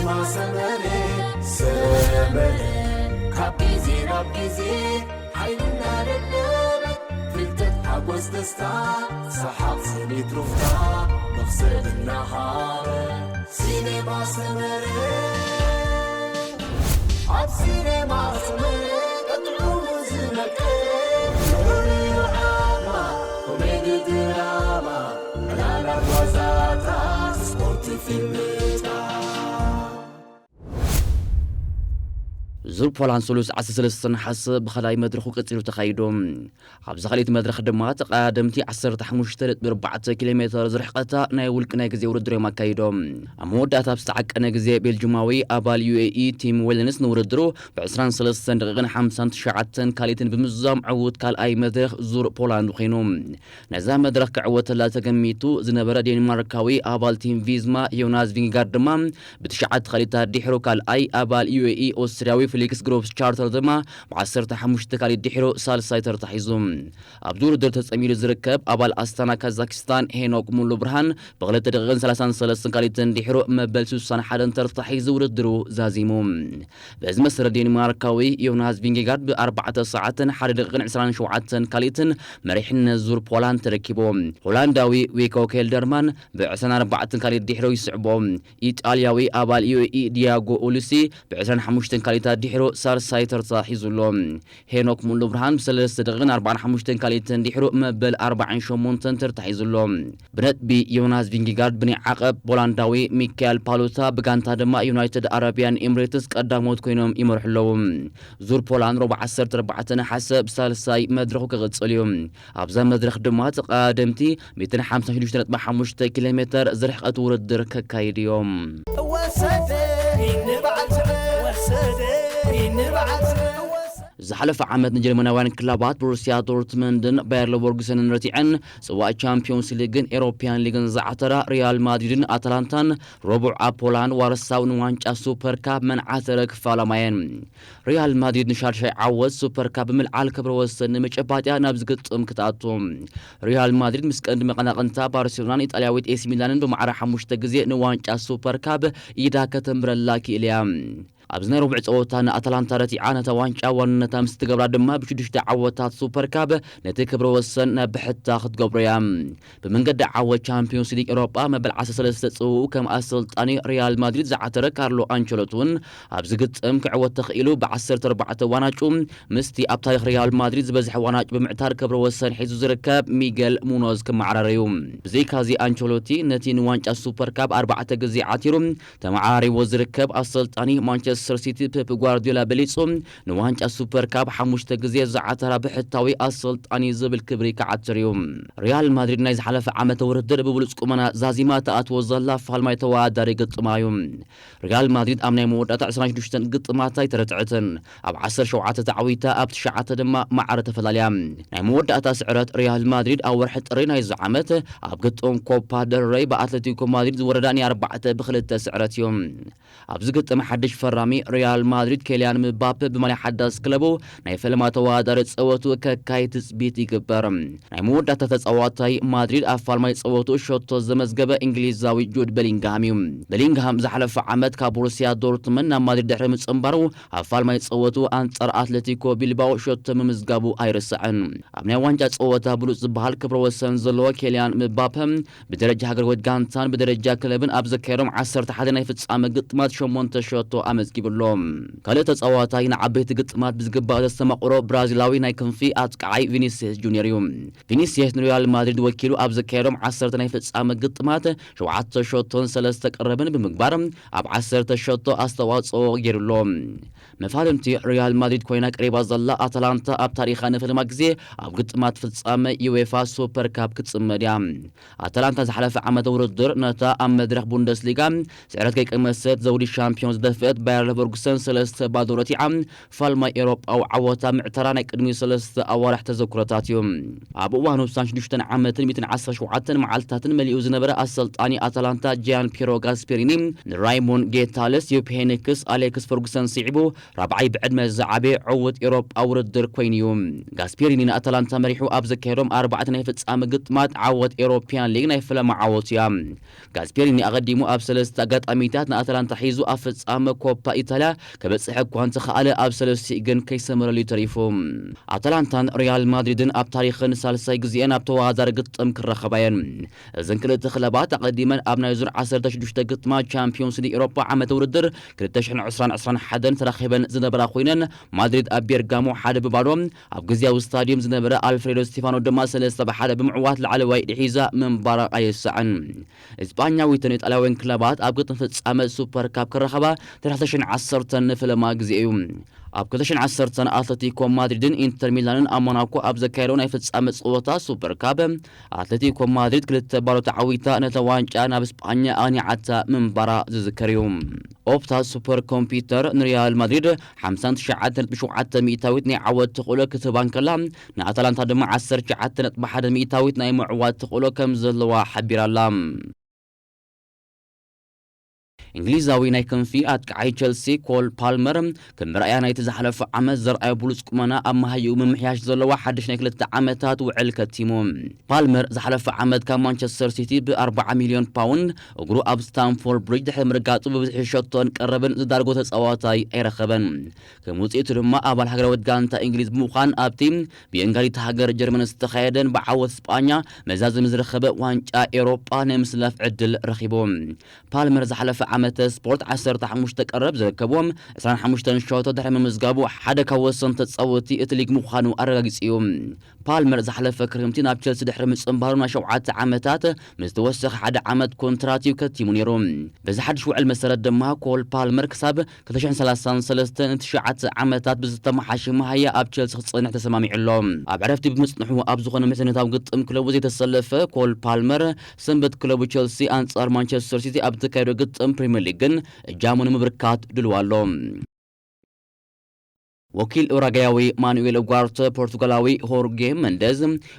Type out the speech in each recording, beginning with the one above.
ሰመረ ሰመረ ካብ ግዜ ናብ ግዜ ሓይልና ደደበ ፍልጠት ሓጎስ ደስታ ሰሓቕ ስኒት ሩፍታ መኽሰብ እናሃበ ሲኔማ ሰመረ ኣብ ሲኔማ ሰመረ ቀጥዑ ዝመቀ ንዑ ዓማ ኮሜዲ ድራማ ዕላላት ዋዛታት ስፖርት ፊልምታት ዙር ፖላንድ ሰሉስ ዓሰርተ ሰለስተ ነሓሰ ብኻልኣይ መድረኹ ቀጺሉ ተኻይዱ። ኣብዛ ካልኣይቲ መድረኽ ድማ ተቐዳደምቲ ዓሰርተ ሓሙሽተ ነጥቢ ኣርባዕተ ኪሎ ሜተር ዝርሕቐታ ናይ ውልቂ ናይ ግዜ ውድድር እዮም ኣካይዶም። ኣብ መወዳእታ ኣብ ዝተዓቀነ ግዜ ቤልጅማዊ ኣባል ዩ ኤ ኢ ቲም ዌልንስ ንውድድሩ ብ ዕስራን ሰለስተን ደቂቕን ሓምሳን ትሽዓተን ካልኢትን ብምዝዛም ዕዉት ካልኣይ መድረኽ ዙር ፖላንድ ኮይኑ። ነዛ መድረኽ ክዕወተላ ተገሚቱ ዝነበረ ዴንማርካዊ ኣባል ቲም ቪዝማ ዮናስ ቪንጋርድ ድማ ብትሽዓተ ካልኢታት ድሕሩ ካልኣይ፣ ኣባል ዩ ኤ ኢ ኦስትርያዊ ፊሊክስ ግሮስ ቻርተር ድማ ብ ዓሰርተ ሓሙሽተ ካልኢት ድሕሩ ሳልሳይ ተርታ ሒዙ። ኣብዚ ውድድር ተጸሚዱ ዝርከብ ኣባል ኣስታና ካዛክስታን ሄኖክ ሙሉ ብርሃን ብክልተ ደቂቕን ሰላሳን ሰለስተን ካልኢትን ድሕሩ መበል ስሳን ሓደን ተርታ ሒዙ ውድድሩ ዛዚሙ። በዚ መሰረት ዴንማርካዊ ዮናስ ቪንጌጋርድ ብኣርባዕተ ሰዓትን ሓደ ደቂቕን ዕስራን ሸውዓተን ካልኢትን መሪሕነት ዙር ፖላንድ ተረኪቡ። ሆላንዳዊ ዊኮ ኬልደርማን ብ ዕስራን ኣርባዕተን ካልኢት ድሕሩ ይስዕቦ። ኢጣልያዊ ኣባል ዩ ኤ ኢ ዲያጎ ኡሉሲ ብ ዕስራን ሓሙሽተን ካልኢታት ድሕሩ ሳልሳይ ተርታ ሒዙ ኣሎ። ሄኖክ ሙሉ ብርሃን ብሰለስተ ደቂቕን ኣርባዓን ሓሙሽተን ካልኢትን ድሕሩ መበል ኣርባዓን ሸሞንተን ተርታ ሒዙ ኣሎ። ብነጥቢ ዮናስ ቪንጌጋርድ ብናይ ዓቐብ ፖላንዳዊ ሚካኤል ፓሉታ ብጋንታ ድማ ዩናይትድ ኣረቢያን ኤምሬትስ ቀዳሞት ኮይኖም ይመርሑ ኣለዉ። ዙር ፖላንድ ረቡዕ ዓሰርተ ኣርባዕተ ነሓሰ ብሳልሳይ መድረኹ ክቕጽል እዩ። ኣብዛ መድረኽ ድማ ተቐዳደምቲ ሚእትን ሓምሳን ሽዱሽተ ነጥቢ ሓሙሽተ ኪሎ ሜተር ዝርሕቐት ውድድር ከካይዱ እዮም። ወሰደ ንበዓል ስዕረ ወሰደ ንበዓል ስዕረ ወሰደ ዝሓለፈ ዓመት ንጀርመናውያን ክለባት ቦሩሲያ ዶርትመንድን ባየር ለቨርኩሰንን ረቲዐን ጽዋእ ቻምፒዮንስ ሊግን ኤሮፓያን ሊግን ዝዓተራ ሪያል ማድሪድን ኣታላንታን ረቡዕ ኣብ ፖላንድ ዋርሳው ንዋንጫ ሱፐር ካፕ መን ዓተረ ክፋለማ እየን። ሪያል ማድሪድ ንሻድሻይ ዓወት ሱፐር ካፕ ብምልዓል ክብረ ወሰን ንምጭባጥያ ናብ ዝግጥም ክትኣቱ። ሪያል ማድሪድ ምስ ቀንዲ መቐናቕንታ ባርሴሎናን ኢጣልያዊት ኤሲ ሚላንን ብማዕረ ሓሙሽተ ግዜ ንዋንጫ ሱፐር ካፕ ኢዳ ከተንብረላ ክኢል እያ። ኣብዚ ናይ ረቡዕ ጸወታ ንኣታላንታ ረቲዓ ነታ ዋንጫ ዋንነታ ምስ ትገብራ ድማ ብሽዱሽተ ዓወታት ሱፐር ካፕ ነቲ ክብረ ወሰን ናብ ብሕታ ክትገብሮ እያ። ብመንገዲ ዓወት ቻምፒዮንስ ሊግ ኤውሮጳ መበል ዓሰርተ ሰለስተ ጽውኡ ከም ኣሰልጣኒ ሪያል ማድሪድ ዝዓተረ ካርሎ ኣንቸሎቲ እውን ኣብዚ ግጥም ክዕወት ተኽኢሉ ብ ዓሰርተ ኣርባዕተ ዋናጩ ምስቲ ኣብ ታሪኽ ሪያል ማድሪድ ዝበዝሐ ዋናጩ ብምዕታር ክብረ ወሰን ሒዙ ዝርከብ ሚገል ሙኖዝ ክመዓራረ እዩ። ብዘይካዚ ኣንቸሎቲ ነቲ ንዋንጫ ሱፐር ካፕ ኣርባዕተ ግዜ ዓቲሩ ተመዓራሪዎ ዝርከብ ኣሰልጣኒ ማንቸስተር ሲቲ ፔፕ ጓርዲዮላ በሊጹ ንዋንጫ ሱፐር ካፕ ሓሙሽተ ግዜ ዝዓተራ ብሕታዊ ኣሰልጣኒ ዝብል ክብሪ ክዓትር እዩ። ሪያል ማድሪድ ናይ ዝሓለፈ ዓመተ ውድድር ብብሉጽ ቁመና ዛዚማ ትኣትዎ ዘላ ፋልማይ ተወዳዳሪ ግጥማ እዩ። ሪያል ማድሪድ ኣብ ናይ መወዳእታ ዕስራን ሽዱሽተን ግጥማታ ኣይተረትዐትን። ኣብ ዓሰርተ ሸውዓተ ተዓዊታ ኣብ ትሽዓተ ድማ ማዕረ ተፈላልያ። ናይ መወዳእታ ስዕረት ሪያል ማድሪድ ኣብ ወርሒ ጥሪ ናይዚ ዓመት ኣብ ግጥም ኮፓ ደል ረይ ብኣትሌቲኮ ማድሪድ ዝወረዳ ናይ ኣርባዕተ ብክልተ ስዕረት እዩ። ኣብዚ ግጥም ሓድሽ ፈራሚ ሪያል ማድሪድ ኬልያን ምባፔ ብማልያ ሓዳስ ክለቡ ናይ ፈለማ ተወዳዳሪ ጸወቱ ከካይ ትጽቢት ይግበር። ናይ መወዳእታ ተጻዋታይ ማድሪድ ኣብ ፋልማይ ጸወቱ ሸቶ ዘመዝገበ እንግሊዛዊ ጁድ ቤሊንግሃም እዩ። ቤሊንግሃም ዝሓለፈ ዓመት ካብ ቦሩሲያ ዶርትመንድ ናብ ማድሪድ ድሕሪ ምጽንባሩ ኣብ ፋልማይ ጸወቱ ኣንጻር ኣትሌቲኮ ቢልባኦ ሸቶ ምምዝጋቡ ኣይርስዕን። ኣብ ናይ ዋንጫ ጸወታ ብሉጽ ዝበሃል ክብረ ወሰን ዘለዎ ኬልያን ምባፔ ብደረጃ ሃገራዊት ጋንታን ብደረጃ ክለብን ኣብ ዘካየዶም ዓሰርተ ሓደ ናይ ፍጻመ ግጥማት ሸሞንተ ሸቶ ኣመዝጊቡ ኣሎ። ካልእ ተጻዋታይ ንዓበይቲ ግጥማት ብዝግባእ ዘስተማቕሮ ብራዚላዊ ናይ ክንፊ ኣጥቃዓይ ቪኒሲየስ ጁኒየር እዩ። ቪኒሲየስ ንሪያል ማድሪድ ወኪሉ ኣብ ዘካየዶም ዓሰርተ ናይ ፍጻመ ግጥማት ሸውዓተ ሸቶን ሰለስተ ቀረብን ብምግባር ኣብ ዓሰርተ ሸቶ ኣስተዋጽኦ ገይሩ ኣሎ። መፋልምቲ ሪያል ማድሪድ ኮይና ቀሪባ ዘላ ኣታላንታ ኣብ ታሪኻ ንፈለማ ግዜ ኣብ ግጥማት ፍጻመ ዩኤፋ ሱፐር ካፕ ክትጽመድ እያ። ኣታላንታ ዝሓለፈ ዓመተ ውድድር ነታ ኣብ መድረኽ ቡንደስሊጋ ስዕረት ከይቀመሰት ዘውዲ ሻምፒዮን ዝደፍአት ባየር ፈርጉሰን ሰለስተ ባዶ ረቲዓ፣ ፋልማይ ኤውሮጳዊ ዓወታ ምዕታራ ናይ ቅድሚ ሰለስተ ኣዋርሕ ተዘክሮታት እዩ። ኣብ እዋኑ ስሳን ሽዱሽተን ዓመትን ሚእትን ዓሰርተ ሸውዓተን መዓልትታትን መሊኡ ዝነበረ ኣሰልጣኒ ኣታላንታ ጂያን ፒሮ ጋስፔሪኒ፣ ንራይሞን ጌታለስ፣ ዩፕ ሄኒክስ፣ ኣሌክስ ፈርጉሰን ስዒቡ፣ ራብዓይ ብዕድመ ዝዓበየ ዕዉት ኤውሮጳዊ ውድድር ኮይኑ እዩ። ጋስፔሪኒ ንኣታላንታ መሪሑ ኣብ ዘካየዶም ኣርባዕተ ናይ ፍጻመ ግጥማት ዓወት ኤውሮፕያን ሊግ ናይ ፈለማ ዓወቱ እያ። ጋስፔሪኒ ኣቐዲሙ ኣብ ሰለስተ ኣጋጣሚታት ንኣታላንታ ሒዙ ኣብ ፍጻመ ኮፓ ኢታልያ ክበጽሕ እኳ እንተኸኣለ፣ ኣብ ሰለስቲኡ ግን ከይሰመረሉ እዩ ተሪፉ። ኣታላንታን ሪያል ማድሪድን ኣብ ታሪኽን ሳልሳይ ግዜአን ኣብ ተወዳዳሪ ግጥም ክራኸባ እየን። እዘን ክልተ ክለባት ኣቐዲመን ኣብ ናይ ዙር ዓሰርተ ሽዱሽተ ግጥማት ቻምፒዮንስ ሊግ ኤውሮፓ ዓመተ ውድድር ክልተ ሽሕን ዕስራን ዕስራን ሓደን ተራኺበን ዝነበራ ኮይነን፣ ማድሪድ ኣብ ቤርጋሞ ሓደ ብባዶ ኣብ ግዝያዊ ስታድዮም ዝነበረ ኣልፍሬዶ ስቴፋኖ ድማ ሰለስተ ብሓደ ብምዕዋት ላዕለዋይ ሒዛ ምንባራ ኣይረሳዕን። ስጳኛዊትን ኢጣልያዊን ክለባት ኣብ ግጥም ፍጻመ ሱፐር ካፕ ክራኸባ ድሕሪ ክልተ ሽሕን ዓሰርተን ንፈለማ ግዜ እዩ። ኣብ ክልተ ሽሕን ዓሰርተን ኣትለቲኮ ማድሪድን ኢንተር ሚላንን ኣብ ሞናኮ ኣብ ዘካየደው ናይ ፍጻመ ጸወታ ሱፐር ካፕ፣ ኣትለቲኮ ማድሪድ ክልተ ባዶ ተዓዊታ ነታ ዋንጫ ናብ ስጳኛ ኣቕኒዓታ ምንባራ ዝዝከር እዩ። ኦፕታ ሱፐር ኮምፒውተር ንሪያል ማድሪድ ሓምሳን ትሽዓተን ነጥቢ ሸውዓተ ሚእታዊት ናይ ዓወት ተኽእሎ ክትህባ እንከላ፣ ንኣታላንታ ድማ ዓሰርተ ትሽዓተ ነጥቢ ሓደ ሚእታዊት ናይ ምዕዋት ተኽእሎ ከም ዘለዋ ሓቢራ ኣላ። እንግሊዛዊ ናይ ክንፊ ኣጥቃዓይ ቸልሲ ኮል ፓልመር፣ ከም መርኣያ ናይቲ ዝሓለፈ ዓመት ዘርኣዮ ብሉጽ ቁመና ኣብ መሃይኡ ምምሕያሽ ዘለዋ ሓድሽ ናይ ክልተ ዓመታት ውዕል ከቲሙ። ፓልመር ዝሓለፈ ዓመት ካብ ማንቸስተር ሲቲ ብ ኣርባዓ ሚልዮን ፓውንድ እግሩ ኣብ ስታንፎርድ ብሪጅ ድሕሪ ምርጋጹ ብብዝሒ ሸቶን ቀረብን ዝዳርጎ ተጻዋታይ ኣይረኸበን። ከም ውጽኢቱ ድማ ኣባል ሃገራዊት ጋንታ እንግሊዝ ብምዃን ኣብቲ ብየንጋሪት ሃገር ጀርመን ዝተኻየደን ብዓወት ስጳኛ መዛዘሚ ዝረኸበ ዋንጫ ኤውሮጳ ናይ ምስላፍ ዕድል ረኺቡ። ፓልመር ዝሓለፈ ዓመተ ስፖርት ዓሰርተ ሓሙሽተ ቀረብ ዝርከብዎም ዕስራን ሓሙሽተን ሸቶ ድሕሪ ምምዝጋቡ ሓደ ካብ ወሰንቲ ተጻወትቲ እቲ ሊግ ምዃኑ ኣረጋጊጹ እዩ። ፓልመር ዝሓለፈ ክረምቲ ናብ ቸልሲ ድሕሪ ምጽንባሩ ናይ ሸውዓተ ዓመታት ምስ ተወሰኸ ሓደ ዓመት ኮንትራት እዩ ከቲሙ ነይሩ። በዚ ሓድሽ ውዕል መሰረት ድማ ኮል ፓልመር ክሳብ ክልተ ሽሕን ሰላሳን ሰለስተን ንትሽዓተ ዓመታት ብዝተመሓሸ መሃያ ኣብ ቸልሲ ክጸንሕ ተሰማሚዑ ኣሎ። ኣብ ዕረፍቲ ብምጽንሑ ኣብ ዝኾነ ምሕዝነታዊ ግጥም ክለቡ ዘይተሰለፈ ኮል ፓልመር ሰንበት ክለቡ ቸልሲ ኣንጻር ማንቸስተር ሲቲ ኣብ ዝተካየዶ ግጥም ፕሪምየር ሊግ ግን እጃሙ ንምብርካት ድልው ኣሎ። ወኪል ኡራጋያዊ ማኑኤል ኡጓርተ ፖርቱጋላዊ ሆርጌ መንደዝ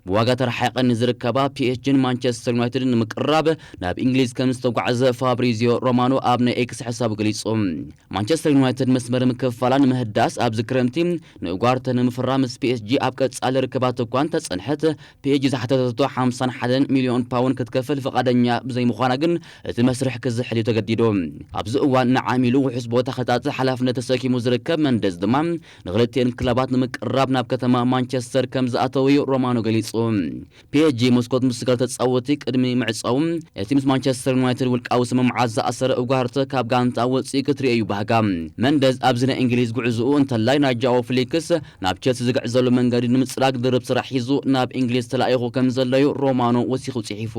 ብዋጋ ተረሓሒቐን ንዝርከባ ፒኤስጂን ማንቸስተር ዩናይትድን ንምቅርራብ ናብ እንግሊዝ ከም ዝተጓዕዘ ፋብሪዚዮ ሮማኖ ኣብ ናይ ኤክስ ሓሳቡ ገሊጹ። ማንቸስተር ዩናይትድ መስመር ምክፍፋላ ንምህዳስ ኣብዚ ክረምቲ ንኡጓርተ ንምፍራም ምስ ፒኤስጂ ኣብ ቀጻሊ ርክባት እኳ እንተጸንሐት፣ ፒኤስጂ ዝሓተተቶ ሓምሳን ሓደን ሚልዮን ፓውንድ ክትከፍል ፍቓደኛ ብዘይምዃና ግን እቲ መስርሕ ክዝሕል እዩ ተገዲዱ። ኣብዚ እዋን ንዓሚሉ ውሑስ ቦታ ከጣጥሕ ሓላፍነት ተሰኪሙ ዝርከብ መንደዝ ድማ ንክልቲኤን ክለባት ንምቅርራብ ናብ ከተማ ማንቸስተር ከም ዝኣተወ እዩ ሮማኖ ገሊጹ። ፒኤስጂ መስኮት ምስጋር ተጻወቲ ቅድሚ ምዕጻው እቲ ምስ ማንቸስተር ዩናይትድ ውልቃዊ ስምምዓት ዝኣሰረ ኡጋርተ ካብ ጋንታ ወጺኡ ክትርእዮ እዩ ባህጋ። መንደዝ ኣብዚ ናይ እንግሊዝ ጉዕዝኡ እንተላይ ናይ ጃኦ ፍሊክስ ናብ ቸልሲ ዝግዕዘሉ መንገዲ ንምጽራግ ድርብ ስራሕ ሒዙ ናብ እንግሊዝ ተላኢኹ ከም ዘሎ እዩ ሮማኖ ወሲኹ ጽሒፉ።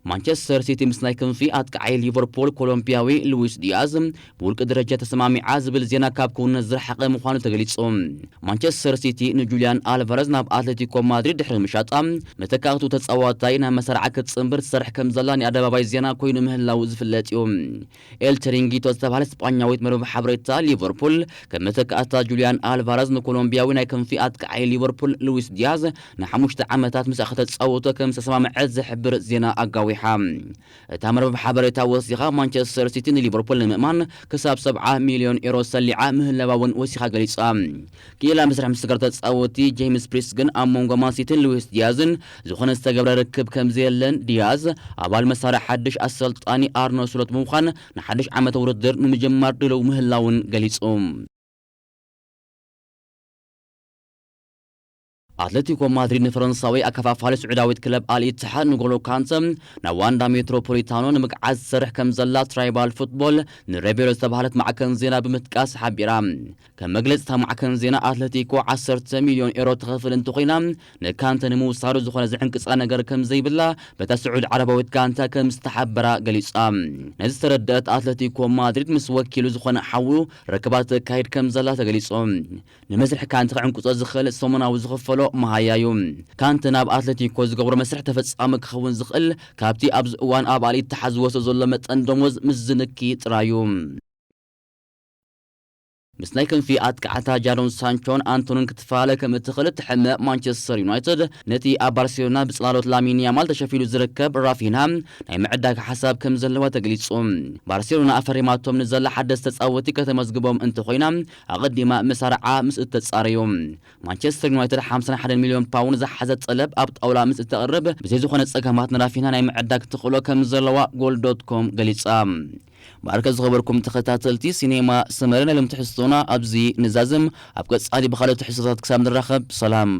ማንቸስተር ሲቲ ምስ ናይ ክንፊ ኣጥቃዓይ ሊቨርፑል ኮሎምቢያዊ ሉዊስ ዲያዝ ብውልቂ ደረጃ ተሰማሚዓ ዝብል ዜና ካብ ክውነት ዝረሓቐ ምዃኑ ተገሊጹ። ማንቸስተር ሲቲ ንጁልያን ኣልቫረዝ ናብ ኣትሌቲኮ ማድሪድ ድሕሪ ምሻጣ፣ መተካእቱ ተጻዋታይ ናብ መሳርዓ ክትጽንብር ትሰርሕ ከም ዘላ ናይ ኣደባባይ ዜና ኮይኑ ምህላው ዝፍለጥ እዩ። ኤል ቺሪንጊቶ ዝተባህለ ስጳኛዊት መርበብ ሓበሬታ ሊቨርፑል ከም መተካእታ ጁልያን ኣልቫረዝ ንኮሎምቢያዊ ናይ ክንፊ ኣጥቃዓይ ሊቨርፑል ሉዊስ ዲያዝ ንሓሙሽተ ዓመታት ምስኣ ከተጻውቶ ከም ዝተሰማምዐት ዝሕብር ዜና ኣጋዊሓ። እታ መርበብ ሓበሬታ ወሲኻ፣ ማንቸስተር ሲቲ ንሊቨርፑል ንምእማን ክሳብ ሰብዓ ሚልዮን ኤሮ ሰሊዓ ምህላዋ እውን ወሲኻ ገሊጻ። ክኢላ መስርሕ ምስግር ተጻወቲ ጄምስ ፕሪስ ግን ኣብ መንጎ ማንሲቲን ሉዊስ ዲያዝን ዝኾነ ዝተገብረ ርክብ ከም ዘየለን፣ ዲያዝ ኣባል መሳርያ ሓድሽ ኣሰልጣኒ ኣርነ ስሎት ብምዃን ንሓድሽ ዓመተ ውድድር ንምጅማር ድልው ምህላውን ገሊጹ። ኣትሌቲኮ ማድሪድ ንፈረንሳዊ ኣከፋፋሊ ስዑዳዊት ክለብ ኣል ኢትሓድ ንጎሎ ካንተ ናብ ዋንዳ ሜትሮፖሊታኖ ንምግዓዝ ትሰርሕ ከም ዘላ ትራይባል ፉትቦል ንሬቬሮ ዝተባህለት ማዕከን ዜና ብምጥቃስ ሓቢራ። ከም መግለጺ እታ ማዕከን ዜና፣ ኣትሌቲኮ ዓሰርተ ሚልዮን ኤሮ ትኸፍል እንተኾይና፣ ንካንተ ንምውሳዱ ዝኾነ ዝዕንቅጻ ነገር ከም ዘይብላ በታ ስዑድ ዓረባዊት ጋንታ ከም ዝተሓበራ ገሊጻ። ነዚ ዝተረድአት ኣትሌቲኮ ማድሪድ ምስ ወኪሉ ዝኾነ ሓዉ ርክባት ተካይድ ከም ዘላ ተገሊጹ። ንመስርሕ ካንተ ክዕንቅጾ ዝኽእል ሰሙናዊ ዝኽፈሎ መሃያ እዩ። ካንተ ናብ ኣትሌቲኮ ዝገብሮ መስርሕ ተፈጻሚ ክኸውን ዝኽእል ካብቲ ኣብዚ እዋን ኣብ ኣል ኢትሓድ ዝወስዶ ዘሎ መጠን ደሞዝ ምስ ዝንኪ ጥራይ እዩ። ምስ ናይ ክንፊ ኣጥቃዕታ ጃዶን ሳንቾን ኣንቶንን ክትፈላለ ከም እትኽእል እትሕመ ማንቸስተር ዩናይትድ፣ ነቲ ኣብ ባርሴሎና ብጽላሎት ላሚን ያማል ተሸፊሉ ዝርከብ ራፊና ናይ ምዕዳግ ሓሳብ ከም ዘለዋ ተገሊጹ። ባርሴሎና ኣፈሪማቶም ንዘላ ሓደስቲ ተጻወቲ ከተመዝግቦም እንተኾይና፣ ኣቐዲማ መሳርዓ ምስ እተጻረዩ። ማንቸስተር ዩናይትድ ሓምሳን ሓደን ሚልዮን ፓውንድ ዝሓዘ ጠለብ ኣብ ጣውላ ምስ እተቕርብ፣ ብዘይ ዝኾነ ጸገማት ንራፊና ናይ ምዕዳግ ተኽእሎ ከም ዘለዋ ጎል ዶት ኮም ገሊጻ። ባርከ ዝኸበርኩም ተኸታተልቲ ሲኔማ ሰመረ፣ ናይ ሎም ትሕዝቶና ኣብዚ ንዛዝም። ኣብ ቀጻሊ ብኻልእ ትሕዝቶታት ክሳብ ንራኸብ፣ ሰላም።